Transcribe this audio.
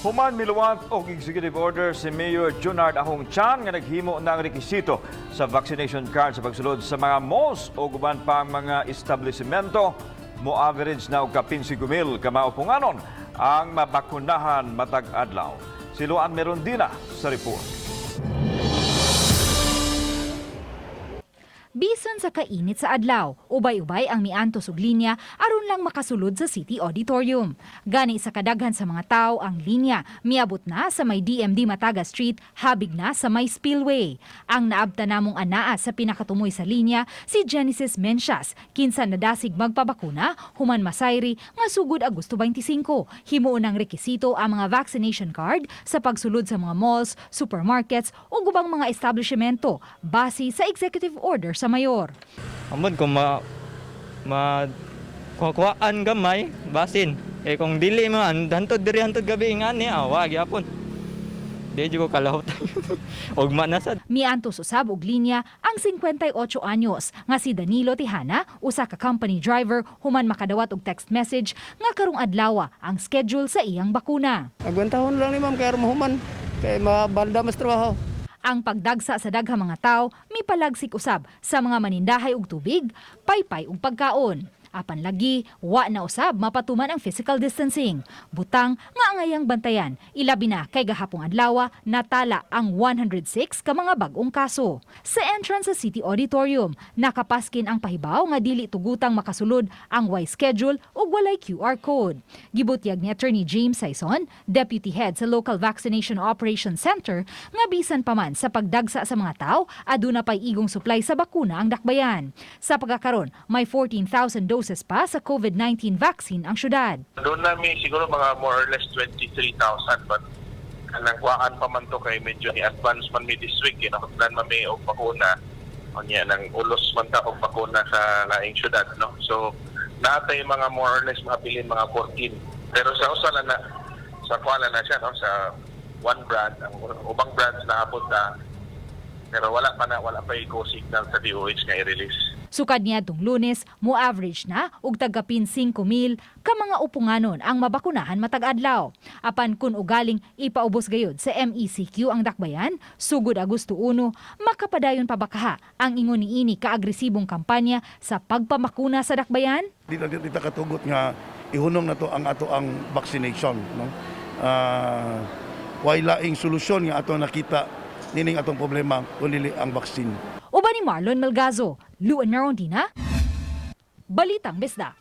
Human miluwat og executive order si Mayor Junard Ahong Chan nga naghimo ng rekisito sa vaccination card sa pagsulod sa mga malls o uban pang mga establishmento, mo average na og kapin 5,000 ka maupunganon ang mabakunahan matag adlaw. Si Luan Merondina sa report. Bisan sa kainit sa adlaw, ubay-ubay ang miantos og linya aron lang makasulod sa City Auditorium. Gani sa kadaghan sa mga tao, ang linya miabot na sa may DMD Mataga Street, habig na sa may spillway. Ang naabta namong anaa sa pinakatumoy sa linya si Genesis Mencias, kinsa nadasig magpabakuna human masayri nga sugod Agosto 25. Himuon ang rekisito ang mga vaccination card sa pagsulod sa mga malls, supermarkets ug ubang mga establishmento base sa executive order sa mayor. Amod kung ma ma kuhaan gamay basin. Eh kung dili man hantod diri hantod gabi ingani wa gyapon. Di jud ko kalahot. Ugma na sad. Miantos usab og linya ang 58 anyos nga si Danilo Tihana, usa ka company driver, human makadawat og text message nga karong adlaw ang schedule sa iyang bakuna. Agwantahon lang ni ma'am kay aron mahuman. Kay mabalda mas trabaho. Ang pagdagsa sa daghang mga tao mipalagsik usab sa mga manindahay og tubig, paypay ug pagkaon. Apan lagi, wa na usab mapatuman ang physical distancing. Butang nga angayang bantayan, ilabi na kay gahapong adlaw natala ang 106 ka mga bag-ong kaso. Sa entrance sa City Auditorium, nakapaskin ang pahibaw nga dili tugutang makasulod ang way schedule ug walay QR code. Gibutyag ni Attorney James Sayson, Deputy Head sa Local Vaccination Operations Center, nga bisan pa man sa pagdagsa sa mga tao, aduna pay igong supply sa bakuna ang dakbayan. Sa pagkakaron, may 14,000 doses pa sa COVID-19 vaccine ang syudad. Doon namin siguro mga more or less 23,000, but kanang kuhaan pa man to kay medyo ni advance man mi this week, kinahanglan man mi og bakuna, unya nang ulos man ta og bakuna sa laing syudad, no? So naatay mga more or less mabilin mga 14, pero sa usa na na sa kuhaan na siya, no, sa one brand. Ang ubang brands naabot na, pero wala pa na, wala pa go signal sa DOH nga i-release. Sukad niadtong Lunes, mo average na og tagkapin 5,000 ka mga upunganon ang mabakunahan matag adlaw. Apan kun ugaling ipaubos gayud sa MECQ ang dakbayan, sugod Agosto 1, makapadayon pa ba kaha ang ingon niini kaagresibong kampanya sa pagpamakuna sa dakbayan? Di ta katugot nga ihunong na to ang ato ang vaccination, no? Way laing solusyon nga ato nakita nining atong problema kun dili ang vaccine. Uban ni Marlon Melgazo, Luan Merondina, Balitang Bisdak.